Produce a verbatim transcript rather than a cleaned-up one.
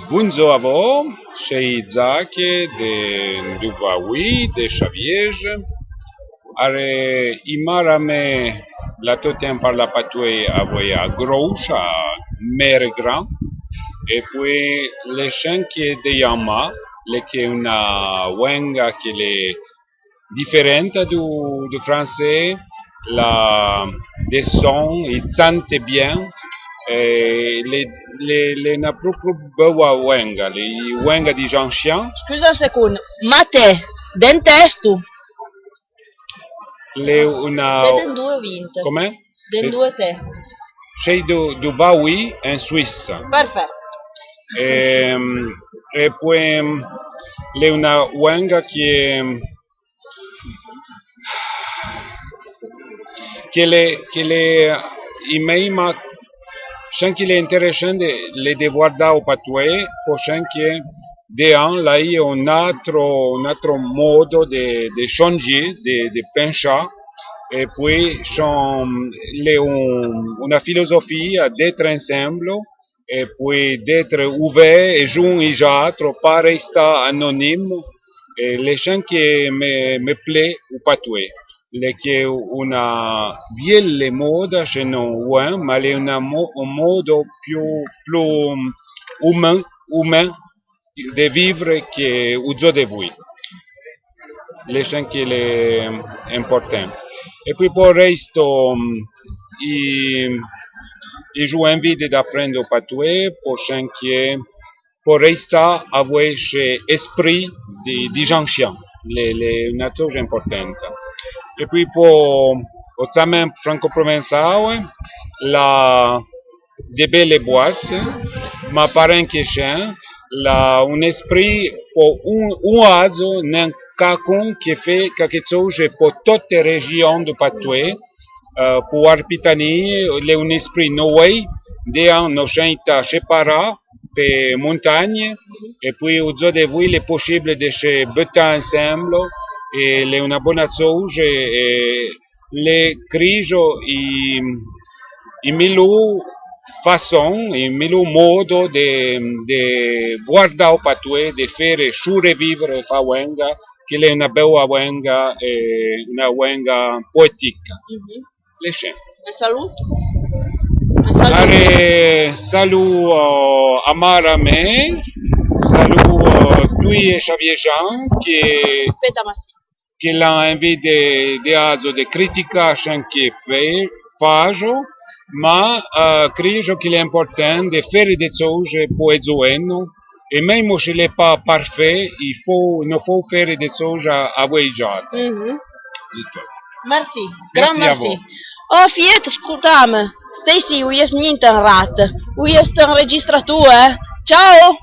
Bondzor a vo, chei Dzake de, du Vaoui, de Chavièje. Are, i mare a mé, la to ten parla patoué avoué a Groucha, a Mère Grand. E poué, le chen que dèyan ma, l'è que una ouenga que l'è diferenta du, du fransé, l'a de son, i tsante bien, e l'è, l'è, l'è una pròprio boua ouenga, l'è ouenga di Jean Chian. Scusa un secondo, ma te, den testu? L'è una... Te den due vinte. Come? Den due te. Chei du, du Vaoui en Suisse. Perfetto. E, e poué, l'è una ouenga que, que l'è, que l'è i mei ma, chen que l'è interessante, l'è de vouardà o patoué, po chen que dèyan l'a i un atro, un atro modo de, de chondzé, de, de penchà, e poué son, l'è un, una filosofia d'être ensemble, e poué d'être ouvert e j'un i j'atro, pa restà anonyme, e l'è chen que me, me plé o patoué. L'è que una vielle moda, che non ouè, ma l'è una mo-, un modo più, più umain, umain de vivre que o dzo de voui. L'è chen que l'è important. E poué po resto, i, i j'u envie d'apprendre o patoué, po chen que po restà avoué che esprit di, di Jean Chian, l'è, l'è una tsouja importanta. E poué po, o tsamen francoprovençal, l'a de belle boite, ma pa ren que chen, l'a un esprit po un, un adzo, nen cacun que fé caque tsouja po tote région du patoué, eh, po Occitanie, l'è un esprit noué, dèyan no chen ta separà pe montagne, e poué o dzo de voui l'è possible de se butà ensemble, e l'è una bona tsouja, e l'è, crijo, i, i milou façon, i milou modo de, de vouardà o patoué, de fére sourevivre fa ouenga, que l'è una boua ouenga, e una ouenga poética. L'è chen. E salou? E salou? Are, salou, eh, a mare a mé, salou, eh, dui e Chavièjan, que... Speta, ma si. Que l'an envie de, de adzo de criticà chen que fé, fajo, ma, eh, crijo que l'è important de fére de tsouja po e dzoeno, e mèimo se l'è pa parfait, i fó, no fó fére de tsouja avoué i j'atre. Merci, gran merci. Oh, fiet, scoutame. Stacy, o ies gnente en rat. O ies enregistrà, eh? Ciao!